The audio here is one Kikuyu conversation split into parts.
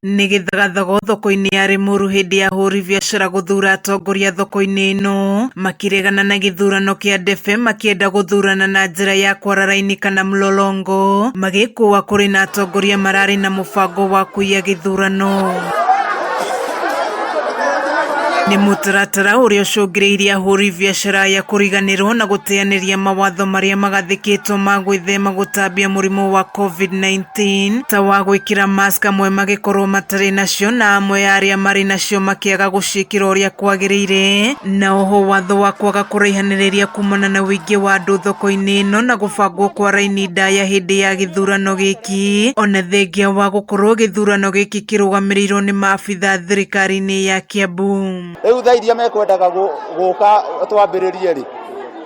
Nĩ gĩthagathago thoko-inĩ ya Limuru hĩndĩ ya ahũri biacara gũthura atongoria thoko-inĩ ĩno makĩregana na gĩthurano kĩa Ndefe makĩenda gũthurana na njĩra ya kwara raini kana mlolongo magĩkũa kũrĩ na atongoria mararĩ na mũbango wa kũiya gĩthurano. Nĩ mũtaratara ũrĩa ũcũngĩrĩirie ahũri biacara aya kũriganĩrwo na gũteanĩria mawatho marĩa magathĩkĩtwo ma gwĩthema gũtambia mũrimũ wa COVID-19 ta wa gwĩkĩra mask amwe magĩkorwo matarĩ nacio na amwe arĩa marĩ nacio makĩaga gũciĩkĩra ũrĩa kwagĩrĩire, na oho watho wa kwaga kũraihanĩrĩria kumana na ũingĩ wa andũ thoko-inĩ ĩno na gũbangwo kwa raini ndaya hĩndĩ ya gĩthurano gĩkĩ, ona thengia wa gũkorwo gĩthurano gĩkĩ kĩrũgamĩrĩirwo nĩ maabitha thirikari-inĩ ya Kiambu. Rĩu thaa iria mekwendaga gũka twambĩrĩrie rĩ,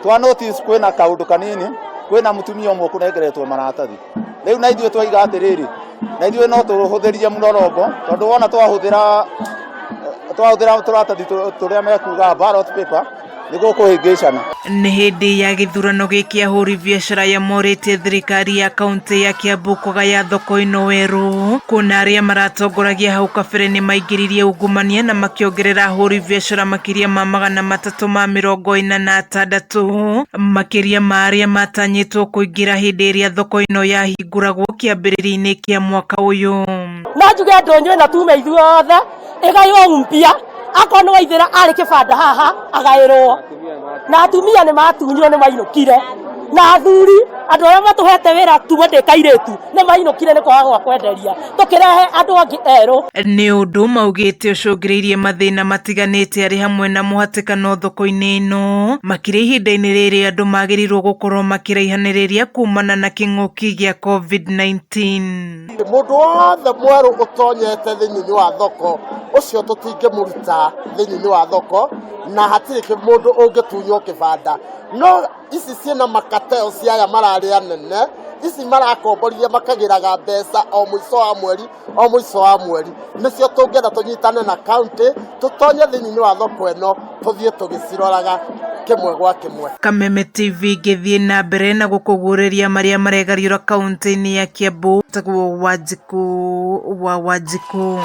twa notice kwĩna kaũndũ kanini, kwĩna mũtumia ũmwe ũkũnengeretwo maratathi. Rĩu na ithuĩ twaiga atĩrĩrĩ, na ithuĩ no tũhũthĩrie mũrorongo, tondũ wona twahũthĩra twahũthĩra tũratathi tũrĩa mekuga ballot paper, nĩ gũkũhĩngĩcana. Nĩ hĩndĩ ya gĩthurano gĩkĩ ahũri biacara aya morĩtie thirikari ya kaunti ya Kiambu kũgaya thoko ĩno werũ, kuona arĩa maratongoragia hau kabere nĩ maingĩririe ungumania na makĩongerera ahũri biacara makĩria ma 346 makĩria ma arĩa matanyĩtwo kũingĩra hĩndĩ ĩrĩa thoko ĩno yahingũragwo kĩambĩrĩria-inĩ kĩa mwaka ũyũ. No njuge ndũnyũ ĩno tume ithuothe ĩgaywo mpya, akorwo nĩ waithĩra arĩ kĩbanda haha agaĩrwo, na atumia nĩ matunyirwo nĩ mainũkire, na athuri andũ arĩa matũhete wĩra tuma ndĩ kairĩtu nĩ mainũkire nĩ kwaga gwa kwenderia, tũkĩrehe andũ angĩ erũ. Nĩ ũndũ maugĩte ũcũngĩrĩirie mathĩna matiganĩte arĩ hamwe na mũhatĩkano thoko-inĩ ĩno, makĩria ihinda-inĩ rĩrĩ andũ magĩrĩirwo gũkorwo makĩraihanĩrĩria kumana na kĩng'ũki gĩa COVID-19. Mũndũ wothe mwerũ ũtonyete thĩinĩ wa thoko ũcio tũtingĩmũruta thĩinĩ wa thoko, na hatirĩ mũndũ ũngĩtunywo kĩbanda. No ici ciĩna makateo cia aya mararĩ anene, ici marakomborithia makagĩraga mbeca o mũico wa mweri, o mũico wa mweri, nĩcio tũngĩenda tũnyitane na county tũtonye thĩinĩ wa thoko ĩno tũthiĩ tũgĩciroraga kĩmwe gwa kĩmwe. Kameme TV ngĩthiĩ na mbere na gũkũguũrĩria marĩa maregariũra kaunti-inĩ ya Kiambu. Tagwo Wanjikũ wa Wanjikũ.